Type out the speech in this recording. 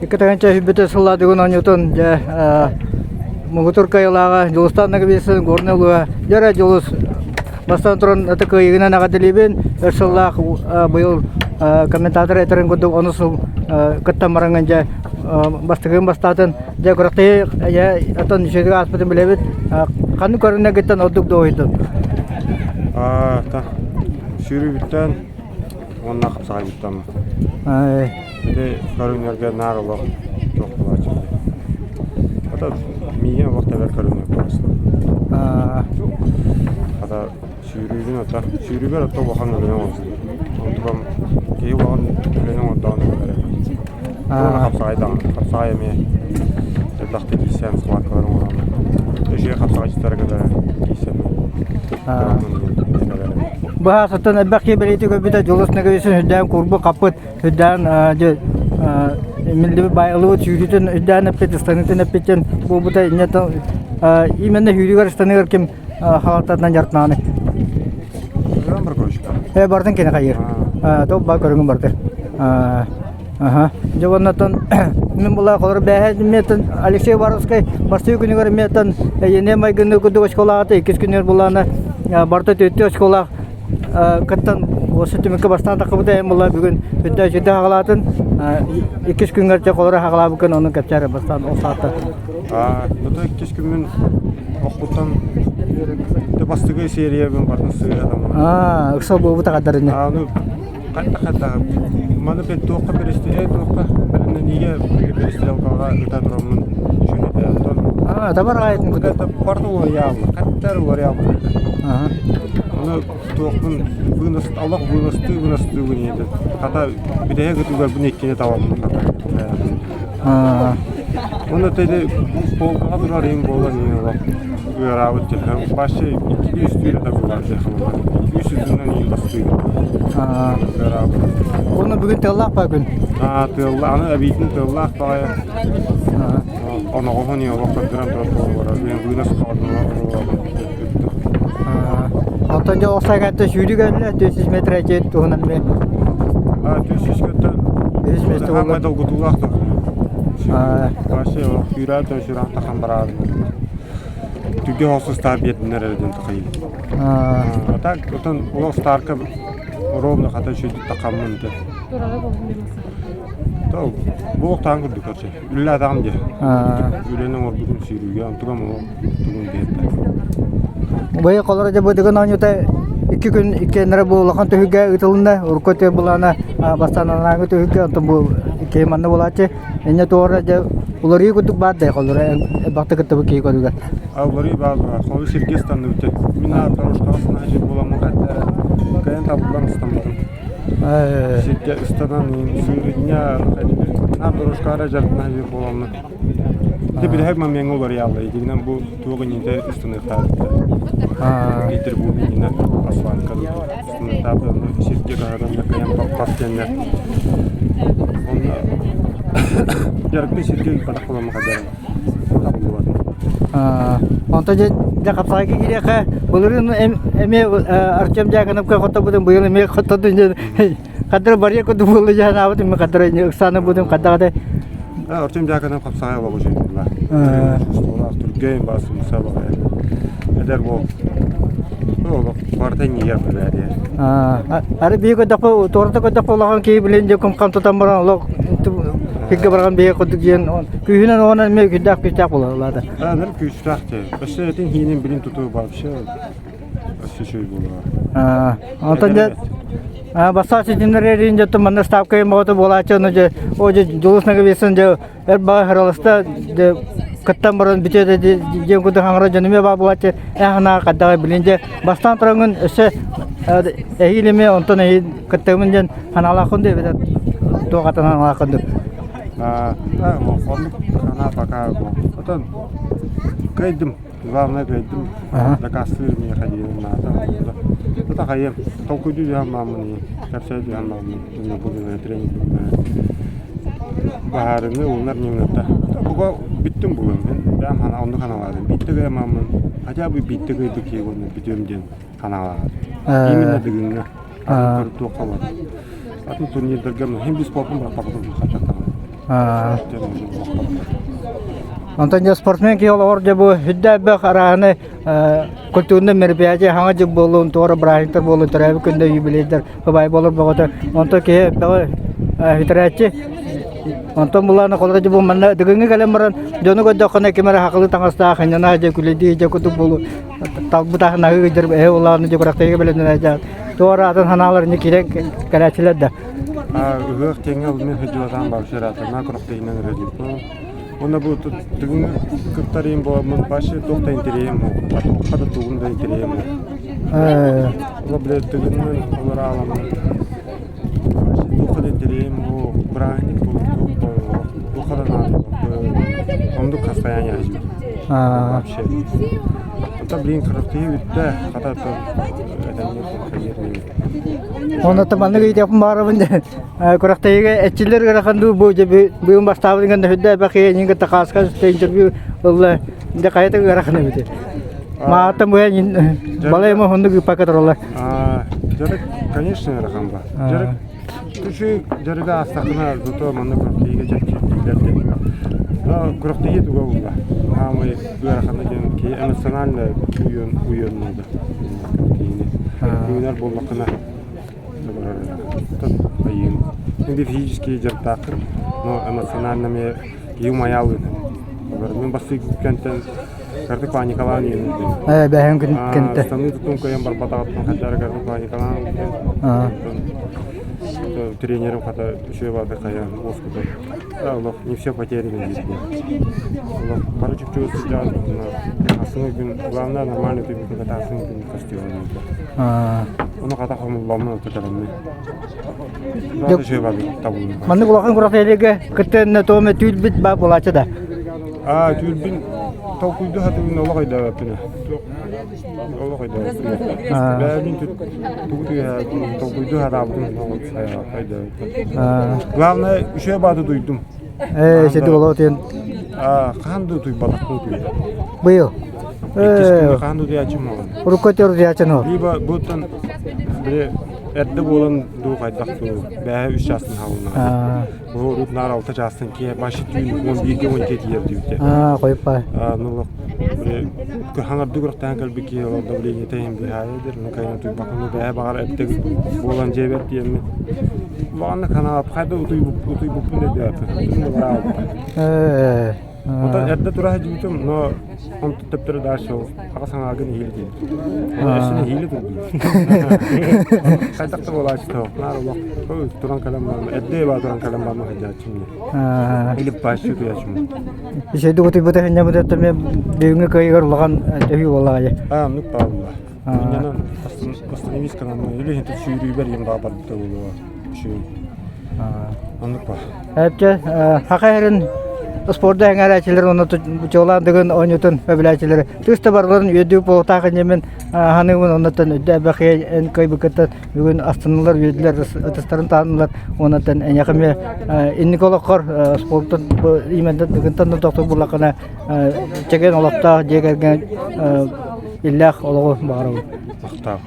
Икки тыһыынча сыллаа бүгүн оонньуутун дьэ муҥутуур кыайыылааҕа Дьулустаан Ноговицын Горнай улууһа дьэ Дьулус бастаан туран ытык кыайыыгынан эҕэрдэлиибин өр сыллаах быйыл комментатор этэрин курдук онус сыл кыттан бараҥҥын дьэ бастакыгын бастаатын дьэ күрэхтэһии дьэ оттон үчүгэйдик ааспытын билэбит ханнык көрүҥнэргиттэн ордук дуоһуйдун Сүүрүүбүттэн уонна хапсаҕайбыттан Ити көрүҥнэргэ наар олох туох буолааччы. Хата миигин олох тэбэр көрүҥнэр буолааччылар. Хата сүүрүүбүн ото сүүрүүбэр ото улахан үлэни оҥордум. Онтукам киһи улахан үлэни оҥордоҕуна кэлэрэ. Уонна хапсаҕай даҕаны хапсаҕай эмиэ элбэхтик киирсэн схваткалары оҥороммун. Үчүгэй хапсаҕайдьыттары кытары киирсэммин Быһаасыттан элбэх киһи бэлиэтии көрбүтэ Дьулус Ноговицын үрдээн курбу хаппыт үрдээн дьэ миллибит байылыбыт сүүрүүтүн үрдээн эппит ыстаныытын эппитин буолбута инньэ именно сүүрүүгэр ыстаныгар ким халалтатынан дьарыктанааны э бардын кини хайыр топ ба көрүҥүн барды Аха. Дьэ уоннаттан мин була холор бээһэ миэтэн Алексей Уваровскай бастакы күнүгэр миэтэн эйиэнэ майгынны курдук очколаата иккис күнүгэр булаана барыта түөттүү очколаах кыттан осы түмүккэ бастаан таххыбыта эм була бүгүн үттэ үчүдэ хагалаатын иккис күнгэр дьэ холоро хагалаабыккын ону кэпсээр бастаан ол саатта. Бу иккис күммүн охпуттан бастакы сериябын бартын сыыһа Аа, ыксал буолбута хаддарыны. Хайдах-хайдах маны бэл туохха перестиһэ туохха бэлэмнэниигэ перестрелкаҕа ыта тураммын үчүгэй оттон Аа, табар аайытын курдук. барыта уларыйааллар хаттар уларыйааллар Аха. Ону туохпун вынос олох выностыы выностыыбын ийэтэ хата бүтэһик ытыыларбын иккини табаммын хата Аа. Уонна тэди полкаҕа турар иһин буолан иһин олох ыараабыт дьэ вообще иккилии үстүү да буолар дьэ үс үрдүнэн иһин бастыыр ыараабыт Уонна бүгүн тыаллаах баа күн. Аа тыалла аны эбиитин тыаллаах баҕайы оноҕоһун иһин олох көрдөрөн турар буолар вынос Онтон дьэ охсайгатта сүүрүү кэллэ 400 метр эти туһунан мен. А 400 көттө. 3 метр Хаамай долгутуулаах да. Вообще сүүрээ да сүүрэн тахан бараар. Түгэ хосустаа биэрдинер эрден тахайы. А так отон олох старка ровно хата үчүгэй тахаммын те. То буохтаан курдук короче. Үлэлээтэҕим дии. Үлэни оҥорбутум сүүрүүгэ, онтугам олох тугун биэрдэ. Быйыл холоро дьэ быдыгын оонньуута икки күн иккиэннэрэ бу улахан түһүлгэ ыытылынна. Урукку өттүгэр былаана бастаан анааҥҥы түһүлгэ, онтон бу икки манна буолааччы. Инньэ туора дьэ уларыйыы курдук баар да холоро элбэхтик кыттыбыт киһи көрүгэр. А уларыйыы баар баар. Холу сиргэ ыстанныбыт. Мин аат дорожкаҕа снаһа буоламмын хайда кайан табыллан ыстаммытым. Сиргэ ыстанан сыырынньа наар дорожкаара дьарыктана биир буоламмын. Ити бүтэһик момеҥҥа уларыйааллар. Итинэн бу туох иннинэ ыстаныахтаахпыт. Биитэр бу иннинэ асфальтка ыстаныахтаахпыт. Сиргэ каһаран кайан паппат диэннэр. Онно дьарыкпын сиргэ ыыппатах буоламмын хайдах Онтон дьэ дьэ хапсаҕайга киириэххэ былырыын эмиэ Артем Дьяконовка хотторбутун быйыл эмиэ хоттордун диэн хаддара барыа курдук буолла дьэ санаабытым мен хаддара ыксаана будум хайдах этэй Артем Дьяконов хапсаҕай олоҕу дьайдылар. Түргэн бас умса баҕайы. Эдэр буол. Олох барыта иннигэр бэрээдиэ. Ары бии көрдөххө туората көрдөххө улахан киһи билин дьэ кум-хам тутан баран олох Сиргэ баран биһиги курдук диэн күүһүнэн уонна эмиэ күүстээх күүстээх буолар Аны күүстээх дии. Өссө этин хиинин билин тутуу вообще өссө үчүгэй буолуо. Онтон дьэ бастаан ситимнэр эрийн дьэ манна ставка моҕото буолааччы ону дьэ о дьэ Дьулус Ноговицын дьэ эр баҕа хараласта дьэ кыттан баран бүтүө да диэн курдук хаҥара дьон эмиэ баа буолааччы эн санаа хайдаҕый билин дьэ бастаан тураҥҥын өссө эһиил эмиэ онтон эһиил кыттыгымын диэн Ханаалааххын дуу эбэтэр туох атын ханаалааххын дуу? Оннук санаа пока Отон кыайдым, главное кыайдым. Дакаастыыр миэхэ диэн наада. Это хайым, толкуйдуу түһэн мааммын, кэпсээ түһэн мааммын, бу тренинг баһаарыны уунар ньыҥната. Буга бүттүм бугун. Мен бэйэм хана оннук ханалаадым. Биитте кыйа мааммын, хотя бы биитте кыйдык киһи бүтүөм диэн ханаалаадым. Именно бүгүҥҥэ. Атын туохха бар. Атын турнирдарга хим би спортун бырахпаппын хаччахтаҕым. Онтон дьэ спортсмен киһи олоҕор дьэ бу үрдээх арааһынай культурнай мероприятие хаҥа дьыл буоллун, туора бырааһынньыктар буоллун, төрөөбүт күндэ юбилейдар бабай буолар бөҕөтө. Онтон киһи бөҕө бүтэрээччи. Онтон булаана холоро дьэ бу манна дыгыҥҥы кэлэн баран дьону көрдөххүнэ ким эрэ хахылыы таҥастаах, хынньана дьэ күлэдии дьэ курдук буолуу талбыт аһын аһыы эһэ улаана дьэ күрэхтэһиигэ бэлэмнэнэ туора атын ханаалар инни киирэн кэлээччилэр да. Ыһыах тэҥҥэ мин сылдьыбатаҕым вообще ыраатана күрэхтэһиинэн үлэлиибин. Уонна бу тыгын кыттарыым буоламмын вообще туох да интэриэһим суох. Туохха да тугум да интэриэһим суох. Ола бile тыгыннан олоро аламмын вообще туохха да интэриэһим суох. Бырааһынньык туохха да наадыйбаппын. Оннук состояние вообще. Это блин күрэхтэһии бүттэ. Хата этэҥҥэ Онно маннык ыйытыахпын баҕарабын күрэхтэһиигэ эрчиллэр ыарахан дуу бу дьэ бүгүн бастаабытын гэннэ сүрдээх элбэх киһи эйигин кытта хааска интервью ылла дьэ хайата ыарахан эбит мааттан бу балай ма оннук ыыппакка тураллар Дьарык, конечно, ыарахан ба. Дьарык үчүгэй дьарыгы аастаххына зато манна күрэхтэһиигэ чэпчиирдииллэр диэн. Но күрэхтэһии туга буолла? Хаамай ыарахана диэн киһи эмоционально уйуон уйуоннууда. Киһини үүнэр буоллаххына айыын. Инде физически дьарыктааххын, но эмоционально эмиэ киһи умайаалыын. Мин бастык кэнтэн картык паникалаан иһин Ээ бэһэн күн кэнтэ. Станыы тутун кыайан барбатаҕыттан хаддара картык паникалаан тренерим хата үчүгэй баҕайытык хайаан уоскутан олох не все потеряно диир олох бары чупчугу сылдьаҕын ассыҥы күн главное нормально түбүккэ катаасыҥ күн костюмун ону хата хомулломмун оту кэлэммин Маннык улахан күрэхтэһиигэ кыттыынна туом түүл-бит баа буолааччы да? Аа түүл-бин толкуйдуу сатыыбын олох өйдөөбөппүн олох өйдөөбөппүн бэйэбин тугу толкуйдуу сатаабытым өйдөөбөппүн главное үчүгэй бааты дуйдум Ээ, сити олоо тиэн. Хаһан да утуйбатахпын утуйдум. Быйыл. Иккис күнү хаһан да утуйааччым буолан. Урукку өтөр утуйааччын ол. Либо буттан били эрдэ буолан дуу хайдах дуу бээһэ үс чаастан хаалыннаҕа. Бу урут наар алта чаастан киэ башы түүн он бииргэ он икки тиийэр диэбитэ. Аа, хойуппа. Ну били хаҥардыы күрэхтэһэн кэлбит киһи олор давлениета иһин быһаайа ну кайна туйбаккын бэйэ баҕар эптэг буолан дьиэбэр тиэммин улаҕаннык санаабап хайда утуйбуппун өйдөөппүн Ээ. Оттон эрдэ тура сылдьыбытым, но онтон төптөрү дальше ол аҕа санаагын иһиили диэн. Өссө нэһиилэ турдум. Хайдах да буолааччы наар олох туран кэлэн баран эрдэ баа туран кэлэн баран сылдьааччым Или пащу туйаччым. Үчүгэйдик утуйбута сынньаммыт эмиэ бүгүҥҥү кыайыгар улахан төһүү буоллаҕа дии. Аа, оннук баалла. Инньэнэн остановись-канан или иһин сүүрүүбэр иһин баа барбыта буолуо. Үчүгэй. Оннук баар. Эпчэ саха сирин спорда эҥээрээччилэр уонна чуолаан дыгын оонньуутун өбүлээччилэри тыс да барыларын үөдүү буолтаах инньэмин ханыыбын оннуттан өйдөөбөх эн кыайбыккыттан бүгүн астыннылар үөдүлэр ытыстарын тааннылар уоннаттан эйиэхэ эмиэ инники олоххор спортун именно дыгынтан да тохтуур буоллаххына чэгиэн олохтоох дьиэ кэргэн иллээх олоҕу баҕарабын. Махтал.